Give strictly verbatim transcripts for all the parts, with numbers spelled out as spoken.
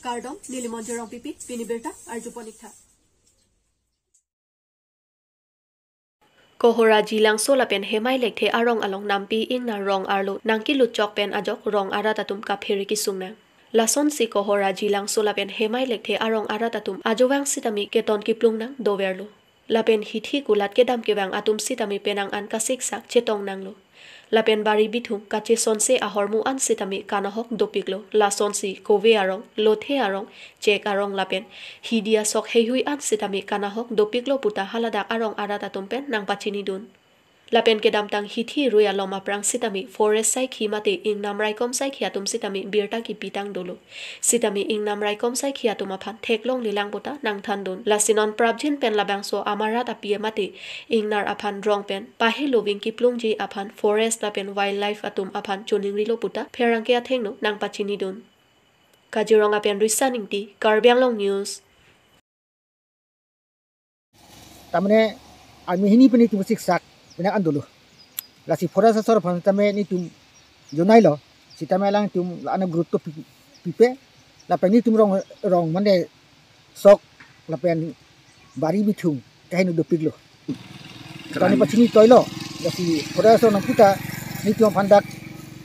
Kardom, neli Monjir Rongpipi, pini birta arjupon-iktha. Kohora Jilangso lapen Hemai Lekthe arong along Nampi Ingnar rong arlo nangkelut chok pen ajok rong arat atum kaphere kesung nang. Lasonsi Kohora Jilangso lapen Hemai Lekthe arong arat atum ajovang sitame keton kiplung nang doverlo. Lapen hithi kulat kedam kevang atum sitame penang an kasiksak chetong nanglo. Lapen bari bithung kachesonse ahormu an sitame kanahok dopiklo. Lasonsi kove arong, lothe arong, chek arong lapen hidi asok heihui an sitame kanahok dopiklo puta haladak arong arat atum pen nangpachinidun. Lapen kedamtang hithi rui alom aphrang sitame forest saikhi mate ingnam raikom saikhi atum sitame birta kipitang dolo. Sitame ingnam raikom saikhi atum aphan theklonglelang puta nangthandun. Lasi non prapjin pen labangso amarat api mate ingnar aphan rong pen paheloving kiplungji aphan forest lapen wildlife atum aphan choningrilo puta pherangke athengno nangpachinidun. Kaziranga pen Risa Ingti, Karbi Anglong News. Tamane army hini pen netum siksak penang an dolo. Lasi forest asor aphan tame netum jonailo, sitame alangtum la-an a group to pi-, pipe, lapen netum rong, rong mane sok lapen bari bithung kaheno dopiklo. Tani pachini toilo, lasi forest asor nangputa netum aphan dak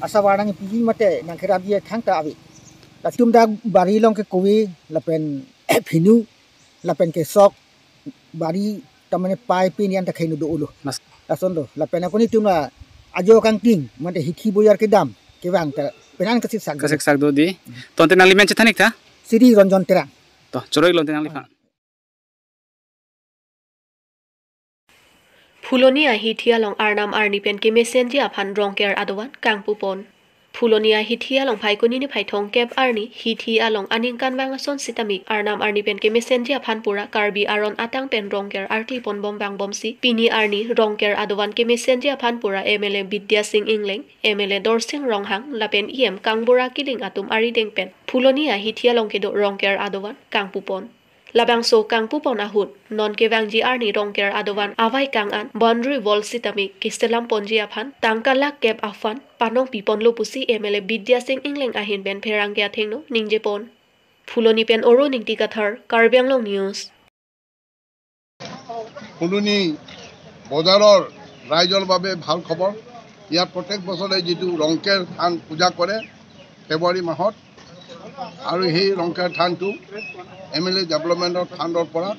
asa warnang piji mate nangkerapji thangta ave. Lasi netum dak bari along ke kove lapen phinu lapen ke sok bari tamane pai pini anta kaheno dolo. Mas- Lason do. Lapen ako netum la ajo kangting mate hithi boyar kedam kevang ta penang kasiksak do. Kasiksak do dei. Tangte nangli men chethan-iktha? Sri Ranjan Terang. To, choro-iklo tangte nangliphan. Phuloni ahithi along arnam arni pen kemesenji aphan Rongker adovan kangpupon. Phuloni ahithi along Phaikuni niphai thomkep arni hithi along aningkanvang ason sitame arnam arni pen kemesenji aphan pura Karbi aron atang pen Rongker arklipon bom vangbomsi pini arni Rongker adovan kemesenji aphan pura M L A Bidya Sing Engleng, M L A Dorsing Ronghang lapen E M Kangbura Killing atum arideng pen Phuloni ahithi along kedo Rongker adovan kangpupon. Labangso kangpupon ahut, non kevangji arni Rongker adovan avai kang an boundary wall sitame keselamponji aphan tangka lakh kep a-fund panongpiponlo pusi M L A Bidya Sing Engleng ahin pen pherangke athengno ningjepon. Phuloni pen Oro Ingti Kathar, Karbi Anglong News. ফুলনি বজাৰৰ ৰাইজৰ বাবে ভাল খবৰ। ইয়াত প্ৰত্যেক বছৰে যিটো ৰংকেৰ থান পূজা কৰে ফেব্ৰুৱাৰী মাহত, আৰু সেই ৰংকেৰ থানটো এম এল এ ডেভেলপমেণ্টৰ ফাণ্ডৰ পৰা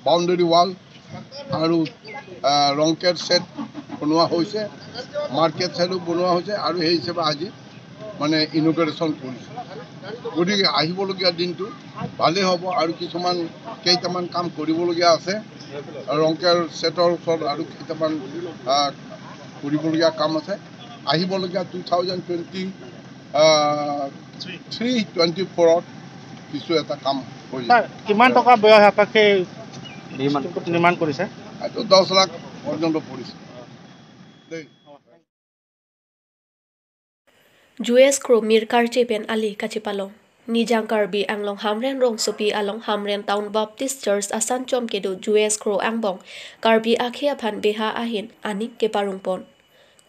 বাউণ্ডেৰী ৱাল আৰু, আহ, ৰংকেৰ ছেট বনোৱা হৈছে, মাৰ্কেট ছেটো বনোৱা হৈছে, আৰু সেই হিচাপে আজি মানে ইনগুৰেশ্যন কৰিছে। গতিকে আহিবলগীয়া দিনটো ভালেই হ'ব আৰু কিছুমান কেইটামান কাম কৰিবলগীয়া আছে। ৰংকেৰ ছেটৰ ওচৰত আৰু কেইটামান, আহ, কৰিবলগীয়া কাম আছে। আহিবলগীয়া two thousand twenty three twenty ফ'ৰত কিছু এটা কাম হৈ যাব। ছাৰ, কিমান টকা ব্যয় সাপেক্ষে নিৰ্মাণ নিৰ্মাণ কৰিছে? এইটো দহ লাখ পৰ্যন্ত পৰিছে দেই। Jewish Kro Mir Karche pen ale kachepalong. Nijang Karbi Anglong Hamren rongsopi along Hamren Town Baptist Church asan chom kedo Jewish Kro angbong Karbi akhei aphan beha ahin aning keparungpon.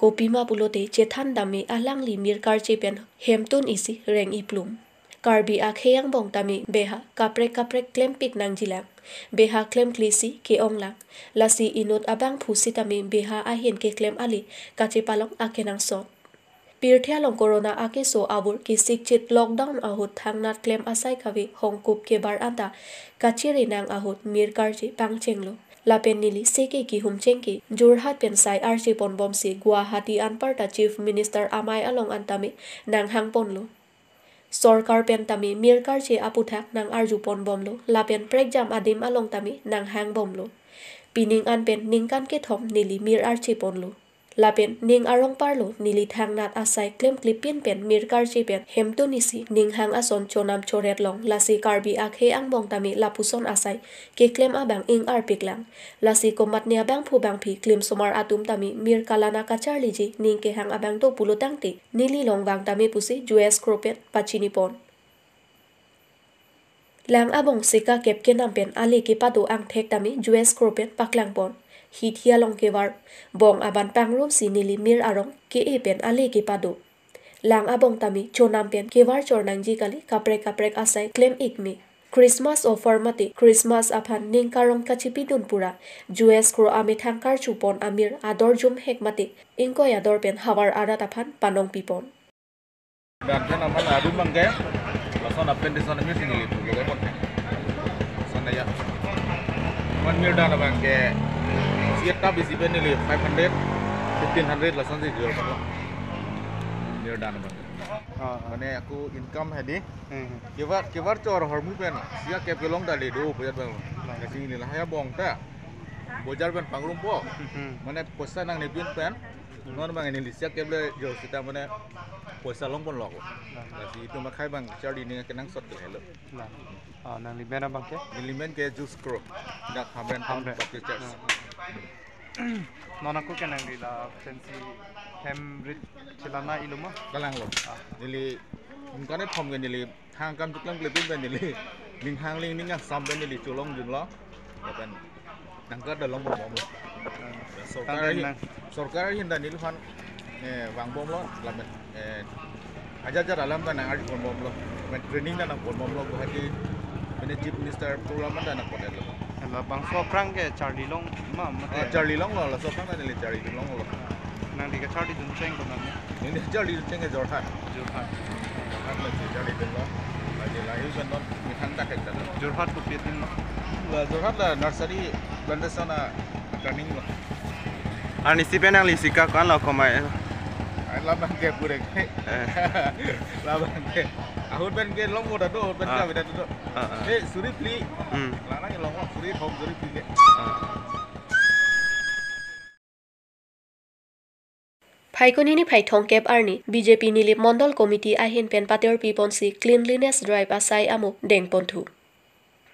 Kopima pulote chethan dame alangli mir karche pen hemtun isi reng iplum. Karbi akhei angbong tame beha kaprek kaprek klempik nangjilang. Beha klemklesi ke-onglang. Lasi inut abangphu sitame beha ahin keklem ale kachepalong akenangsot. Pirthe along corona akeso avur kesikchit lockdown ahut thangnat klem asai kave hongkup kebar anta kachiri nang ahut mir karche pangchenglo. Lapen neli seke kehum chengke Jorhat pen sai archepon bomsi Guwahati anparta Chief Minister amei along an tame nanghangponlo. Sorkar pen tame mir karche aputhak nang-arjupon bomlo, lapen prekjam adim along tame nanghangbomlo. Pining an pen ningkan kethom neli mir archeponlo. Lapen ning arong parlo neli thangnat asai klemklipin pen mir karche pen hemtun isi ninghang ason chonam choret long, lasi Karbi akhei angbong tame lapuson asai keklem abang ing-arpiklang. Lasi komatne abangphu bangphi klimsomar atum tame mir kalana kacharliji ning kehang abang do pulo tangte neli longvang tame pusi Jewish Kro pen pachinipon. Lang abong seka kep kenam pen ale kepado angthek tame Jewish Kro pen paklangpon. Hithi along kevar bong aban pangrumsi neli mir arong ke-e pen ale kepado. Lang abong tame chonam pen kevar chor nangji kali, kaprek kaprek asai klem ik me. Christmas offer mate Christmas aphan ning karong kachipidun pura, Jewish kro amethang karchupon amir ador jumhek mate ingkoi ador pen havar arat aphan panong pipon. Dan pen aman arum bangke, lason apen dison amir sini lipu ke pon. Lason ya. Aman mir dan bangke, siat ta bisi pen neli five hundred, fifteen hundred lason si jual pon. Mir dan bangke. Ah, ah. Mane aku income hadi. Hmm, hmm. Kevar, kevar chor hormu pen, sia kep kelong dali do, bojar bang. Nah. Kasi neli lahai abong ta. Bojar pen pangrum po. Hmm. Mane poisa nangne pin pen. Hmm. Non bang neli sia kep le jor sita mane poisa long pon lo. Nah. Kasi itum akhai bang charli ning kenangsot ke helo. Nah. Ah, nangli men abangke? Neli men ke Jewish kro. Dak Hamren Town Hamren. Baptist Church. Nah. Non ako ke nangli la pensi hem rit chelana iluma? Kalang lo. Ah. Neli, mungkin thom ke neli, hang kam chuklang klepin pen neli. Ning hang ling ning angsam pen neli cholong junlo. Lapen nangkat dalong bomlo. Ah. Ya, sorkar Tanggal ahin, nang- sorkar ahin dan neli phan, eh, vang bomlo. Lapen, eh, ajar ajar alam ta nang arju pon bomlo. Lapen training ta nang pon bomlo. Guwahati, mane Chief Minister program ta nang pon lo. Labangso aphrang ke charli long ma, mate? Ah, charli longlo, laso aphrang ta neli charli longlo. Nangli kacharli dun cheng ko nang? Neli charli dun cheng ke Jorhat. Jorhat. Jorhat la si charli dunlo. Lagi lahai pen non methang dak ek dunlo. Jorhat kopi dunlo? La Jorhat la nursery plantation a turning lo. Arnisi pen nangli sika ko-an lo komai? Ai labang ke pure ke. Eh. Labang ke. Ahut pen ke long ko ta do, ahut pen Ah. ke beda do. Ah, ah. Eh, suri phli. Hmm. Lana ke long suri thom suri phli ke. Ah. Phaikuni niphai thomkep arni B J P Nilip Mondol Committee ahin pen paterpi ponsi cleanliness drive asai amo dengponthu.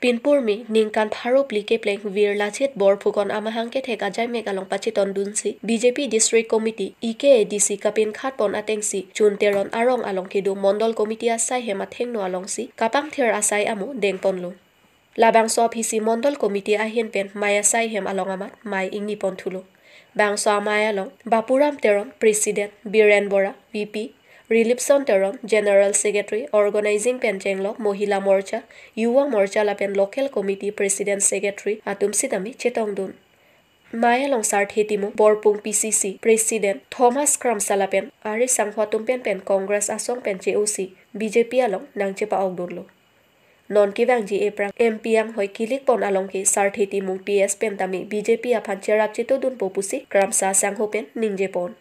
Pinpur me ningkan pharo phli kepleng Vir Lachit Borphukan amahang kethek ajaimek along pachetondunsi B J P District Committee, E K A D C kapinkhat pon atengsi Chun Teron arong along kedo Mondol Committee asai hem athengno alongsi kapangthir asai amo dengponlo. Labangso aphisi Mondol Committee ahin pen mei asai hem along amat mei ingniponthulo. Bangso amei along Bapuram Teron, President, Biren Bora, V P, Rilipson Teron, General Secretary, Organizing pen chenglok Mohila Morcha, Yuva Morcha lapen Local Committee President, Secretary atum sitame chetongdun. Mei along Sarthe Timung, Borpung P C C President Thomas Kramsa lapen ari sangho atum pen pen Congress asong pen che-osi B J P along nangchepa-okdunlo. Non kevangji ephrang M P anghoi kilik pon along ke Sarthe Timung P S pen tame B J P aphan cherap chetodunpo pusi Kramsa asangho pen ningjepon.